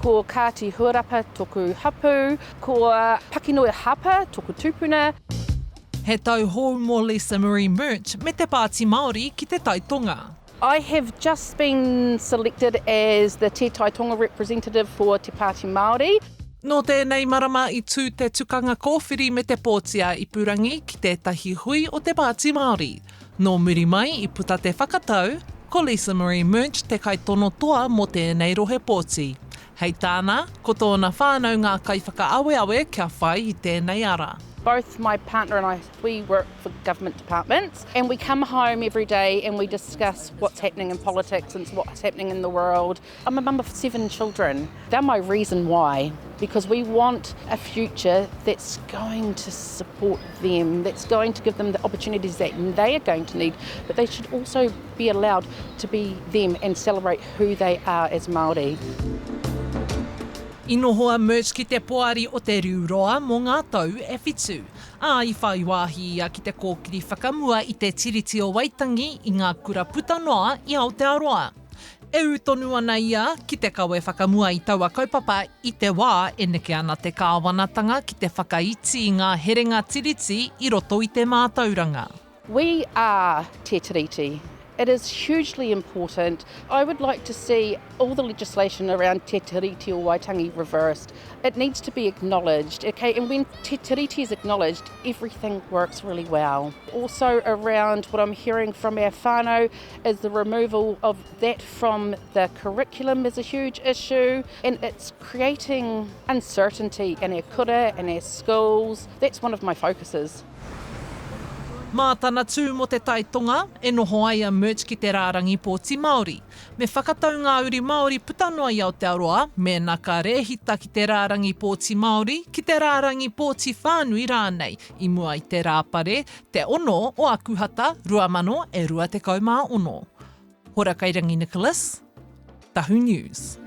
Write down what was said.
Ko Kāti Huarapa toku hapu, ko Pakinui Hapa toku tupuna. He tau hou mō Lisa Marie Murch me te Pāti Māori ki Te Tai Tonga. I have just been selected as the Te Tai Tonga representative for Te Pāti Māori. Nō tēnei marama i tū te tukanga kōwhiri me te pōti ā-ipurangi ki tētahi hui o te Pāti Māori. Nō muri mai i puta te whakatau, ko Lisa Marie Murch te kaitono toa mō tēnei rohe pōti. Hei tāna, ko tōna whānau ngā kaiwhakaaweawe kia whai i tēnei ara. Both my partner and I, we work for government departments and we come home every day and we discuss what's happening in politics and what's happening in the world. I'm a mum of seven children. They're my reason why, because we want a future that's going to support them, that's going to give them the opportunities that they are going to need, but they should also be allowed to be them and celebrate who they are as Māori. I noho a Murch ki te poari o Te Riu Roa mō ngā tau e whitu, ā, i whai wāhi ia ki te kōkiri whakamua i te Tiriti o Waitangi i ngā kura puta noa i Aotearoa. E ū tonu ana ia ki te kawe whakamua i taua kaupapa i te wā e neke ana te kāwanatanga ki te whakaiti i ngā herenga Tiriti i roto i te mātauranga. We are Te Tiriti. It is hugely important. I would like to see all the legislation around Te Tiriti o Waitangi reversed. It needs to be acknowledged, okay? And when Te Tiriti is acknowledged, everything works really well. Also around what I'm hearing from our whānau is the removal of that from the curriculum is a huge issue and it's creating uncertainty in our kura and our schools. That's one of my focuses. Mā tana tū mō Te Tai Tonga, e noho ai a Murch ki te rārangi pōti Māori. Me whakatau ngā uri Māori puta noa i Aotearoa mēnā ka rēhita ki te rārangi pōti Māori, ki te rārangi pōti whānui rānei i mua i te Rāpare, te 6 o Akuhata 2026. Hora Kairangi Nicholas, Tahu News.